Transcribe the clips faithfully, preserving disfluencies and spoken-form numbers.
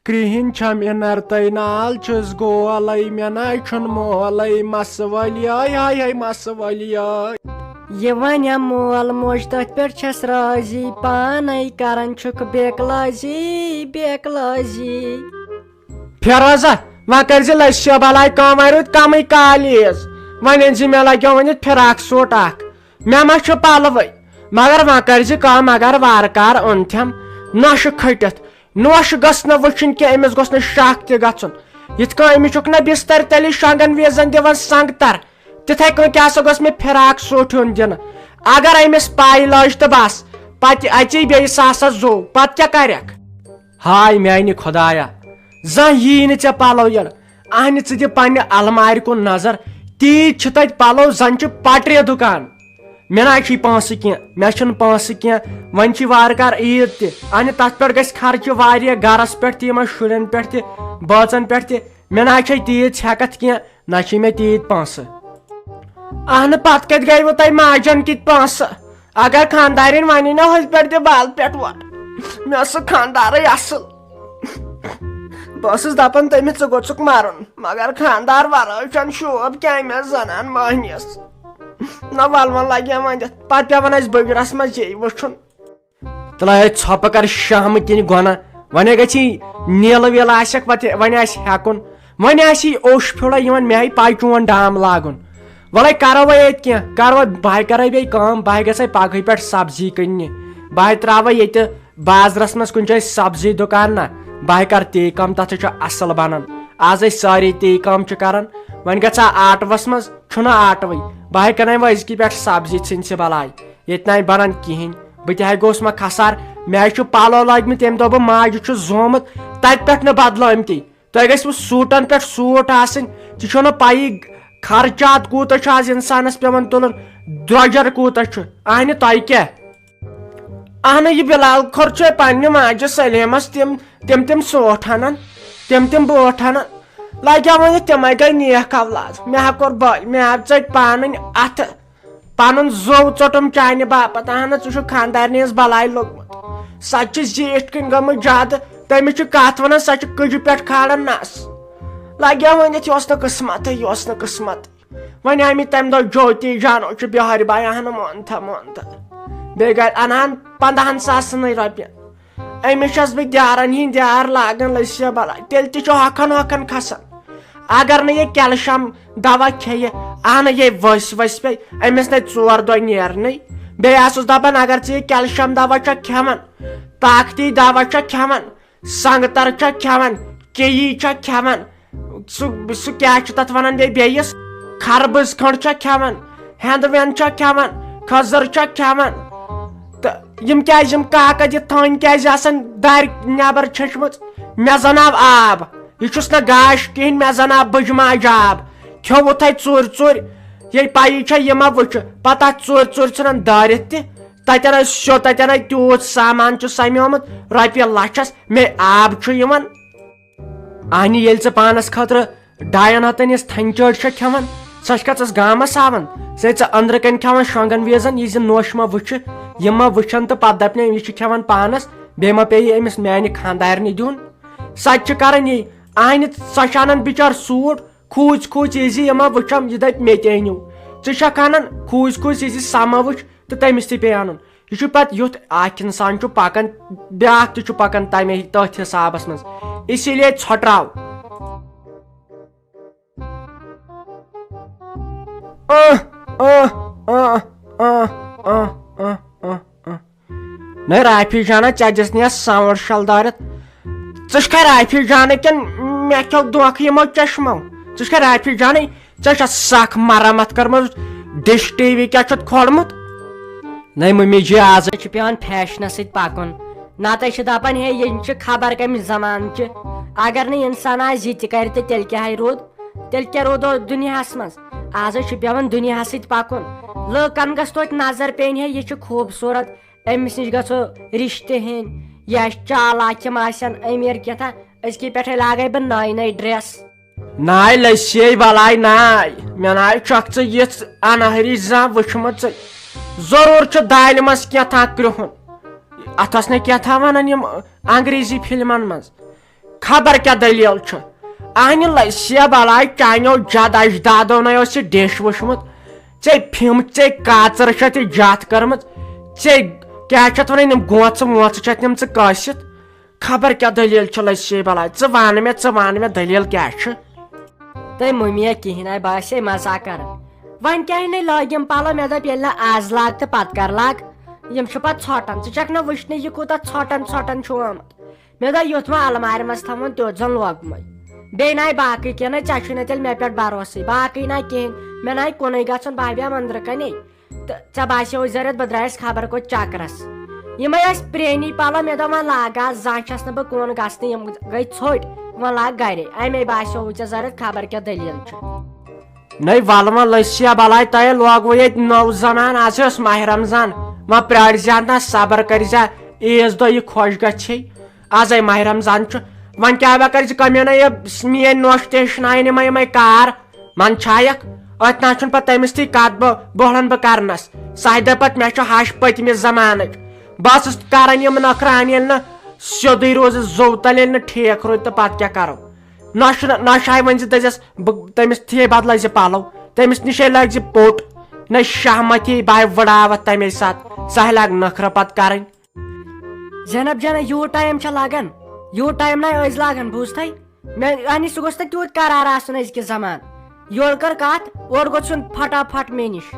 کرٛہِنۍ چھَم اِنر تہٕ نال چھُس گولَے، مےٚ نَے چھُنہٕ مولَے، مسہٕ وٲلۍ ٲے، ہاے ہاے مسہٕ وٲلۍ ٲے۔ یہِ وَنٮ۪م مول موج تٔتھۍ پٮ۪ٹھ چھَس رٲضی، پانَے کران چھُکھ بے کلٲزی، بے کلٲزی۔ فیروزہ، وۄنۍ کٔرۍ زِ لٔسۍ بلاے کٲم، وۄنۍ روٗدۍ کمٕے کالی یٲژ۔ وۄنۍ أنۍ زِ مےٚ لگیو ؤنِتھ فراک سوٗٹ اکھ۔ مےٚ ما چھُ پلوٕے، مگر وۄنۍ کٔرۍ زِ کٲم، مگر وارٕ کارٕ اوٚنتھم نۄشہِ کھٔٹِتھ۔ نۄش گٔژھ نہٕ وٕچھِنۍ کینٛہہ، أمِس گوٚژھ نہٕ شک تہِ گژھُن۔ یِتھ کٔنۍ أمِس چھُکھ نہ بستر تلہِ شۄنٛگن وِزن دِوان سنٛگتر، تِتھے کٔنۍ کیٛاہ سا گوٚژھ مےٚ فراک سوٗٹ ہیوٚن دِنہٕ۔ اگر أمِس پاے لٔج تہٕ بس، پتہٕ اژی بیٚیہِ ساسس زوٗ، پتہٕ کیٛاہ کرکھ؟ ہاے میانہِ خۄدایا، زانٛہہ یی نہٕ ژےٚ پلو یَلہٕ۔ اہنہِ، ژٕ دِ پننہِ المارِ کُن نظر، تیٖتۍ چھِ تتہِ پلو زن چھِ پٹرِ دُکان۔ مےٚ نہ چھِ پونٛسہٕ کینٛہہ، مےٚ چھِنہٕ پونٛسہٕ کینٛہہ۔ وۄنۍ چھِ وارٕ کارٕ عیٖد تہِ، اہنہِ، تتھ پٮ۪ٹھ گژھِ خرچہِ واریاہ، گرس پٮ۪ٹھ تہِ، یِمن شُرٮ۪ن پٮ۪ٹھ تہِ، بٲژن پٮ۪ٹھ تہِ۔ مےٚ نہ چھے تیٖژ ہٮ۪کتھ کینٛہہ، نہ چھِ مےٚ تیٖتۍ پونٛسہٕ۔ اہنہٕ، پتہٕ کتہِ گٔیوٕ تۄہہِ ماجن کِتۍ پونٛسہٕ؟ اگر خاندارٮ۪ن ونہِ نہ ہُتھ پٮ۪ٹھ دِ بال پٮ۪ٹھ وۄٹ، مےٚ ٲس سُہ خاندارٕے اصل۔ بہٕ ٲسٕس دپان تٔمِس، ژٕ گوٚژھُکھ مرُن، مگر خاندار ورٲے چھنہٕ شوب کینٛہہ مےٚ زنان مٔہنِس۔ نہ ولوَن لگہِ ہا وۄنۍ دِتھ، پتہٕ پٮ۪وان اسہِ بُگرس منٛز یی وٕچھُن۔ تہٕ لایے ژھۄپہٕ کر شہمہٕ کِنۍ گۄنہ، وۄنۍ گژھِ نیلہٕ ویلہٕ آسٮ۪کھ پتہٕ وۄنۍ آسہِ ہٮ۪کُن، وۄنۍ آسہِ یہِ اوٚش پھیوٚڑا یِوان، مےٚ ہاے پاے چون ڈام لاگُن۔ وَلَے کَرو وۄنۍ ییٚتہِ کینٛہہ، کَرو، بہٕ ہاے کَرَے بیٚیہِ کٲم، بہٕ ہاے گژھَے پَگہٕے پٮ۪ٹھ سبزی کٕننہِ۔ بہٕ ہاے ترٛاوَے ییٚتہِ بازرَس منٛز کُنہِ جایہِ سبزی دُکان نہ، بہٕ ہاے کَرٕ تی کٲم، تَتھ چھُ اَصٕل بَنان۔ آز أسۍ سٲری تی کٲم چھِ کَران۔ وۄنۍ گژھٕ ہا آٹوَس منٛز، چھُنہٕ آٹوٕے۔ بہٕ ہاے کٕنَے وۄنۍ أزکی پٮ۪ٹھ سبزی، ژھٕنۍ ژٕ بَلاے۔ ییٚتہِ نَے بَنان کِہیٖنۍ۔ بہٕ تہِ ہاے گوٚوُس مےٚ کھسار، مےٚ ہاے چھُ پَلو لٲگمٕتۍ، تٔمۍ دوٚپ بہٕ ماجہِ چھُس زومُت، تَتہِ پٮ۪ٹھ نہٕ بدلٲمتی۔ تۄہہِ گژھِوٕ سوٗٹن پٮ۪ٹھ سوٗٹ آسٕنۍ، تہِ چھو نہٕ پَیی خرچات کوٗتاہ چھُ آز اِنسانَس پٮ۪وان تُلُن، درٛۄجر کوٗتاہ چھُ۔ اہنہِ، تۄہہِ کیٛاہ؟ اہنہٕ، یہِ بِلال کھۄر چھُ پننہِ ماجہِ سلیمس تِم، تِم، تِم سوٗٹ ہنان، تِم، تِم بوٗٹھ ہنان۔ لگیا ؤنِتھ تِمے گٔے نیک اولاد۔ مےٚ ہا کوٚر بٔلۍ، مےٚ ہا ژٔٹۍ پانٕنۍ اَتھٕ۔ پنُن زوٚو ژوٚٹُم چانہِ باپتھ۔ اہن حظ، ژٕ چھُکھ خانٛدارنہِ ہٕنٛز بلاے لوٚگمُت۔ سۄ تہِ چھِ زیٖٹھ کٔنۍ گٔمٕژ زیادٕ۔ تٔمِس چھِ کتھ ونان، سۄ چھِ کٕجہِ پٮ۪ٹھ کھالان نس۔ لگیا ؤنِتھ، یہِ اوس نہٕ قٕسمتٕے، یہِ اوس نہٕ قٕسمتٕے۔ وۄنۍ آمہِ تمہِ دۄہ جوتی جانو چھُ بِہارِ باے، اہن مونتھا مونتھا۔ بیٚیہِ گرِ انہن پندہن ساسنٕے رۄپیہِ۔ أمِس چھَس بہٕ دیارَن ہِنٛدۍ دیار لاگان لٔسۍ بَلاے، تیٚلہِ تہِ چھُ ہۄکھان ہۄکھان کھسان۔ اگر نہٕ یہِ کیلشیم دوا کھیٚیہِ، اہنہٕ یہِ ؤسۍ ؤسۍ پیٚیہِ، أمِس نَے ژور دۄہ نیرنٕے۔ بیٚیہِ آسُس دَپان، اگر ژٕ یہِ کیلشیم دوا چھَکھ کھٮ۪وان، طاقتی دوا چھَکھ کھٮ۪وان، سنٛگتر چھَکھ کھٮ۪وان، کیٚیی چھَکھ کھٮ۪وان، سُہ، سُہ کیٛاہ چھُ تَتھ وَنان بیٚیہِ، بیٚیِس خربٕز کھنٛڈ چھا کھٮ۪وان، ہٮ۪نٛد وٮ۪نٛد چھا کھٮ۪وان، کھٔزٕر چھا کھٮ۪وان؟ تہٕ یِم کیٛازِ، یِم کاکَد یہِ تھٔنۍ کیٛازِ آسان دارِ نٮ۪بر چھٔچمٕژ؟ مےٚ زَن آو آب، یہِ چھُس نہٕ گاش کِہیٖنۍ، مےٚ زَن آو بٕجہِ ماجہِ آب۔ کھیوٚوُتھَے ژوٗرِ ژوٗرِ، ییٚلہِ پَیی چھےٚ یہِ ما وٕچھِ، پَتہٕ اَتھ ژوٗرِ ژوٗرِ ژھٕنان دٲرِتھ تہِ۔ تَتٮ۪ن ٲسۍ سیوٚد، تَتٮ۪ن آے تیوٗت سامان چھُ سَمیومُت، رۄپیہِ لَچھَس، مےٚ آب چھُ یِوان۔ اہنہِ، ییٚلہِ ژٕ پانس خٲطرٕ ڈاین ہتن یۄس تھنہِ چٲٹۍ چھےٚ کھٮ۪وان، سۄ چھکھا ژٕ گامس ہاوان؟ ژٕ ہے ژٕ أنٛدرٕ کنہِ کھٮ۪وان شۄنٛگن وِزن، یہِ زِ نوٚش ما وٕچھِ، یِم ما وٕچھن تہٕ پتہٕ دپنَے، یہِ چھُ کھٮ۪وان پانس، بیٚیہِ ما پیٚیہِ أمِس میانہِ خانٛدارنہِ دیُن؟ سۄ تہِ چھِ کران یی۔ اہنہِ، سۄ چھِ انان بِچار سوٗٹ کھوٗژۍ کھوٗژۍ، یہِ زِ یہِ ما وٕچھم، یہِ دپہِ مےٚ تہِ أنِو۔ ژٕ چھکھ انان کھوٗژۍ کھوٗژۍ، یہِ زِ سۄ ما وٕچھ تہٕ تٔمِس تہِ پیٚیہِ انُن۔ یہِ چھُ پتہٕ یُتھ اکھ انسان چھُ پکان، بیٛاکھ تہِ چھُ پکان تمے، تٔتھۍ حسابس منٛز۔ اسی لیے ژھۄٹراو۔ آہ، آہ، آہ، آہ، آہ، آہ، آہ، آہ، آہ۔ نہ رافی جانا، ژےٚ دِژ نہٕ یتھ ساوُنٛڈ شل دٲرِتھ۔ ژٕ چھکھا رافی جانٕے کِنہٕ مےٚ کھیوٚو دھوکہٕ یِمو چشمو؟ ژٕ چھکھا رافی جانٕے؟ ژےٚ چھا سکھ مرمت کٔرمٕژ؟ ڈش ٹی وی کیٛاہ چھُتھ کھولمُت؟ نَے مٔمی جی، آز چھُ پیوان فیشنس سۭتۍ پکُن۔ نتہٕ چھِ دپان، ہے، یِم چھِ خبر کمہِ زمانہٕ چہِ۔ اگر نہٕ انسان آز یہِ تہِ کرِ، تہٕ تیٚلہِ کیٛاہ ہے روٗد؟ تیٚلہِ کیٛاہ روٗدو دُنیاہس منٛز؟ آز چھُ پیوان دُنیاہس سۭتۍ پکُن۔ لُکن گٔژھ توتہِ نظر پیٚنۍ، ہے، یہِ چھِ خوٗبصوٗرت، أمِس نِش گژھو رِشتہٕ ہیٚنۍ، یا چالاک یِم آسن، أمیٖر کیٛاہ تھا، أزکی پٮ۪ٹھے لاگے بہٕ نٔے نٔے ڈریس۔ ناے لٔسے بلاے ناے، مےٚ ناے چھکھ ژٕ یِژھ انہری زانٛہہ وٕچھمٕژٕے۔ ضروٗر چھُ دالہِ منٛز کینٛہہ تھا کرٛہُن۔ اتھ ٲس نہ کینٛہہ تھا ونان یِم انگریزی فلمن منٛز۔ خبر کیٛاہ دٔلیٖل چھُ۔ اہنہِ لٔسیا بلاے، چانیو جد اجدادو نے اوس یہِ ڈیش وٕچھمُت۔ ژےٚ پھِم، ژےٚ کاژر چھےٚ تہِ جتھ کٔرمٕژ۔ ژےٚ کیٛاہ چھِ اتھ ونان، یِم گونٛژٕ وونٛژٕ چھِ اتھ نِمژٕ کٲسِتھ۔ خبر کیٛاہ دٔلیٖل چھِ لٔسیا بلاے، ژٕ وَن مےٚ، ژٕ وَن مےٚ دٔلیٖل کیٛاہ چھِ۔ تہٕ مُمیا کِہیٖنۍ آے، بہٕ آسے مزاق کران۔ وۄنۍ کیٛاہ نے لٲگِم پلو، مےٚ دوٚپ ییٚلہِ نہٕ آز لاگ تہٕ پتہٕ کر لاگ، یِم چھِ پتہٕ ژھۄٹان۔ ژٕ چھکھ نہ وٕچھنٕے یہِ کوٗتاہ ژھۄٹان ژھۄٹان چھُ آمُت۔ مےٚ دوٚپ یُتھ ما المارِ منٛز تھاوُن، تیُتھ زن لوگمُے۔ بیٚیہِ ناے باقٕے کینٛہہ ناے، ژےٚ چھُے نہٕ تیٚلہِ مےٚ پٮ۪ٹھ بھروسٕے، باقٕے ناے کِہیٖنۍ۔ مےٚ ناے کُنُے گژھُن، بہٕ ہا بیٚہمہٕ أنٛدرٕ کنے۔ تہٕ ژےٚ باسیووُے ضروٗرت بہٕ درٛایس خبر کوٚت چکرس۔ یِمے ٲسۍ پرٛٲنی پلو، مےٚ دوٚپ وۄنۍ لاگہٕ آز، زانٛہہ چھس نہٕ بہٕ کُن گژھنٕے، یِم گٔے ژھوٚٹۍ، وۄنۍ لاگ گرے۔ امے باسیووُے ژےٚ ضروٗرت خبر کیٛاہ دٔلیٖل چھِ۔ نٔے ولہٕ وۄنۍ لٔسۍ یا بلاے، تۄہہِ لوگوٕ ییٚتہِ نوٚو زنان، از اوس ماہِ رمضان، وۄنۍ پرٛارِ زِ ہنا صبر کٔرۍ زِ، عیٖذ دۄہ یہِ خۄش گژھِ۔ از ہے ماہِ رمضان چھُ، وۄنۍ کیٛاہ بہٕ کَرٕ زِ کَمہِ نہ یہِ میٛٲنۍ نوٚش تہِ ہیٚچھناوٕنۍ یِمَے یِمَے کار، وۄنۍ چھا یَکھ؟ أتھۍ نہ چھُنہٕ پَتہٕ تٔمِس تھی کَتھ بہٕ بوہلَن بہٕ کَرنَس، ساہہِ دَپہِ پَتہٕ مےٚ چھُ ہَش پٔتمہِ زمانٕچ۔ بہٕ ٲسٕس کَران یِم نَکھرٕ ہَن ییٚلہِ نہٕ سیوٚدُے روزِ زوٚو تَلہِ ییٚلہِ نہٕ ٹھیک روزِ تہٕ پَتہٕ کیٛاہ کَرو؟ نۄشہِ نۄشہِ ہاے ؤنۍ زِ دٔزِس بہٕ تٔمِس تھی بدلٲے زِ پَلو، تٔمِس نِشے لٲگۍ زِ پوٚٹ، نہ شاہ مَتھی بہٕ ہاے وٕڑاوَتھ تَمے ساتہٕ، ساہہِ لاگ نَکھرٕ پَتہٕ کَرٕنۍ۔ زینب جانا، یوٗت ٹایم چھا لگان؟ یوٗت ٹایم نہ أسۍ لاگان، بوٗزتھے؟ مےٚ اہنہِ سُہ گوٚژھ نہٕ تیوٗت قرار آسُن أزکہِ زمان۔ یورٕ کر کتھ، اورٕ گوٚژھ یُن پھٹا پھٹ مےٚ نِش۔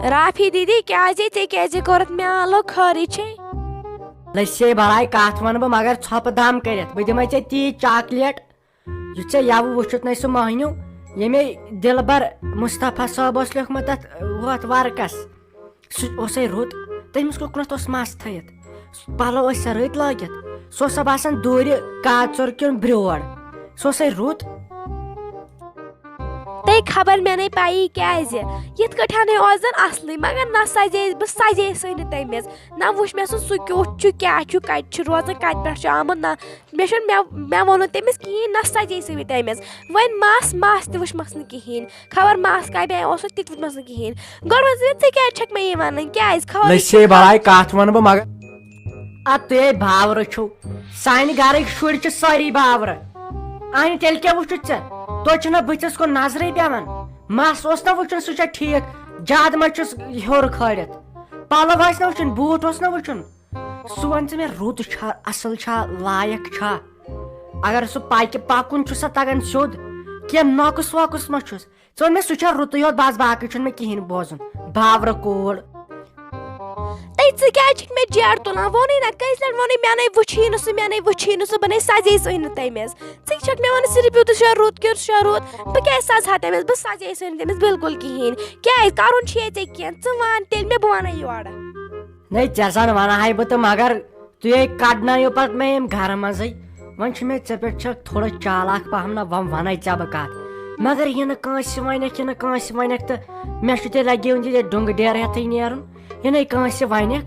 رافی دیدی، کیازِ ژےٚ کیازِ کوٚرُتھ مےٚ آلو خٲرٕے چھے؟ لٔسے بلاے کتھ ونہٕ بہٕ، مگر ژھۄپہٕ دم کٔرِتھ۔ بہٕ دِمے ژےٚ تی چاکلیٹ، یُتھ ژےٚ یَوٕ وُچھُتھ نَے سُہ مۄہنیو، ییٚمے دِلبر مصطفیٰ صٲب اوس لیوٚکھمُت تَتھ، ہُتھ ورقس۔ سُہ اوسے رُت، تٔمِس کُکنَتھ اوس مَس تھٲیِتھ، پَلو ٲسۍ سا رٕتۍ لٲگِتھ، سُہ اوس سا باسان دوٗرِ کاژُر کیُن برٛوڈ، سُہ اوسے رُت۔ تۄہہِ خبر مےٚ نے پَیی کیٛازِ، یِتھ کٲٹھۍ ہَنے اوس زَن اَصلٕے، مگر نہ سَجے بہٕ، سَجے سٕے نہٕ تٔمِس، نہ وُچھ مےٚ سُہ، سُہ کیُتھ چھُ، کیٛاہ چھُ، کَتہِ چھُ روزان، کَتہِ پٮ۪ٹھ چھُ آمُت، نہ مےٚ چھُنہٕ، مےٚ، مےٚ ووٚن نہٕ تٔمِس کِہیٖنۍ، نہ سَجے سُہ تٔمِس۔ وۄنۍ مَس، مَس تہِ وٕچھمَس نہٕ کِہیٖنۍ۔ خبر مَس کَمہِ آیہِ اوسُکھ، تہِ تہِ ووٚنمَس نہٕ کِہیٖنۍ۔ گۄڈٕ وَن ژٕ مےٚ، ژٕ کیٛازِ چھَکھ مےٚ یہِ وَنان؟ کیٛازِ؟ خبر لٔسے بلاے کَتھ وَنہٕ بہٕ، مگر اَدٕ تُہۍ ہے باورٕ چھِو، سانہِ گَرٕکۍ شُرۍ چھِ سٲری باورٕ۔ اَہنہِ تیٚلہِ کیٛاہ وٕچھُتھ ژےٚ؟ توتہِ چھُنہ بٕتھِس کُن نظرٕے پٮ۪وان۔ مَس اوس نہ وٕچھُن، سُہ چھا ٹھیٖک؟ زیادٕ ما چھُس ہیوٚر کھٲلِتھ؟ پَلو ٲسۍ نہ وٕچھُن، بوٗٹھ اوس نہ وٕچھُن۔ سُہ وَن ژٕ مےٚ، رُت چھا، اَصٕل چھا، لایق چھا؟ اگر سُہ پَکہِ، پَکُن چھُسا تَگان سیوٚد، کینٛہہ نۄقُص وۄقُص ما چھُس؟ ژٕ وَن مےٚ، سُہ چھا رُتُے یوت، بَس، باقٕے چھُنہٕ مےٚ کِہیٖنۍ بوزُن۔ باورٕ کوٗر۔ تہٕ ژٕ کیٛازِ چھِکھ مےٚ جیڈٕ تُلان؟ ووٚنُے نہ، کٔژِ لَٹہِ ووٚنُے، مےٚ نے وٕچھی نہٕ سُہ، مےٚ نے وٕچھی نہٕ سُہ، بہٕ نے سَزے سُے نہٕ تٔمِس۔ ژٕ چھَکھ مےٚ وَنان صرف یوٗتاہ چھُ روٚت کیُتھ چھُ روٚت، بہٕ کیٛازِ سَزٕ ہا تٔمِس؟ بہٕ سَزے سُے نہٕ تٔمِس بِلکُل کِہیٖنۍ۔ کیٛازِ کَرُن چھُ ییٚتہِ ژےٚ کینٛہہ؟ ژٕ وَن تیٚلہِ مےٚ، بہٕ وَنَے یورٕ۔ نَے ژےٚ زَن وَنہٕ ہاے بہٕ تہٕ، مگر تُہۍ ہے کَڑنٲیِو پَتہٕ مےٚ ییٚمہِ گَرٕ منٛزٕے۔ وۄنۍ چھُ مےٚ ژےٚ پٮ۪ٹھ چھَکھ تھوڑا چالاک پَہَم نہ، وۄنۍ وَنَے ژےٚ بہٕ کَتھ۔ مگر یہِ نہٕ کٲنٛسہِ وَنٮ۪کھ، یہِ نہٕ کٲنٛسہِ وَنٮ۪کھ تہٕ مےٚ چھُ تیٚلہِ لَگیومُت یہِ ڈُنٛگہٕ ڈیرٕ ہٮ۪تھٕے نیرُن۔ یہِ نَے کٲنٛسہِ وَنٮ۪کھ۔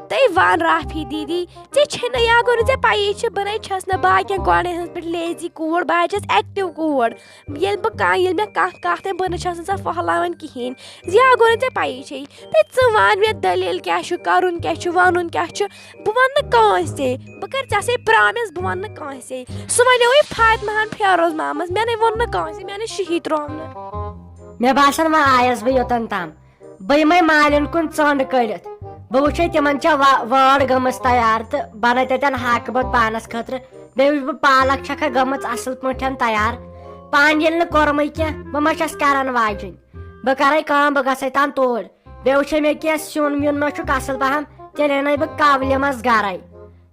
تہٕ وَن رافی دیدی، ژےٚ چھے نہٕ، یا گوٚو نہٕ ژےٚ پَیی چھِ، بہٕ نَے چھَس نہٕ باقیَن کورٮ۪ن ہٕنٛز پٲٹھۍ لیزی کوٗر، بہٕ حظ چھَس ایکٹِو کوٗر۔ ییٚلہِ بہٕ کانٛہہ، ییٚلہِ مےٚ کانٛہہ کَتھ تَمہِ، بہٕ نہٕ چھَس نہٕ ژےٚ پھۄہلاوان کِہیٖنۍ۔ یا گوٚو نہٕ ژےٚ پَیی چھے۔ تہٕ ژٕ وَن مےٚ دٔلیٖل کیٛاہ چھُ، کَرُن کیٛاہ چھُ، وَنُن کیٛاہ چھُ۔ بہٕ وَنہٕ نہٕ کٲنٛسے۔ بہٕ کَرٕ ژےٚ سۭتۍ پرٛامِس، بہٕ وَنہٕ نہٕ کٲنٛسے۔ سُہ وَنیووُے فاطمہ ہَن فیروز مامَس، مےٚ نَے ووٚن نہٕ کٲنٛسے، مےٚ نَے شِہی ترٛوو نہٕ۔ مےٚ باسان وۄنۍ آیَس بہٕ یوٚتَن تام۔ بہٕ یِمَے مالٮ۪ن کُن ژٔنٛڈ کٔڑِتھ۔ بہٕ وٕچھے تِمَن چھا وا-، وٲر گٔمٕژ تیار تہٕ بَنَے تَتٮ۪ن ہاکہٕ بَتہٕ پانَس خٲطرٕ۔ بیٚیہِ وٕچھِ بہٕ پالک چھَکھا گٔمٕژ اَصٕل پٲٹھۍ تیار۔ پانہٕ ییٚلہِ نہٕ کوٚرمَے کینٛہہ، بہٕ ما چھَس کَران واجِنۍ۔ بہٕ کَرَے کٲم، بہٕ گژھَے تام توٗرۍ۔ بیٚیہِ وٕچھے مےٚ کینٛہہ سیُن ویُن ما چھُکھ اَصٕل پَہَم، تیٚلہِ اَنَے بہٕ کَولہِ منٛز گَرَے۔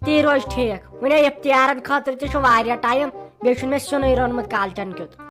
تی روزِ ٹھیٖک۔ وٕنہِ افطارَن خٲطرٕ تہِ چھُ واریاہ ٹایم، بیٚیہِ چھُنہٕ مےٚ سیُنٕے روٚنمُت کالچَن کیُتھ۔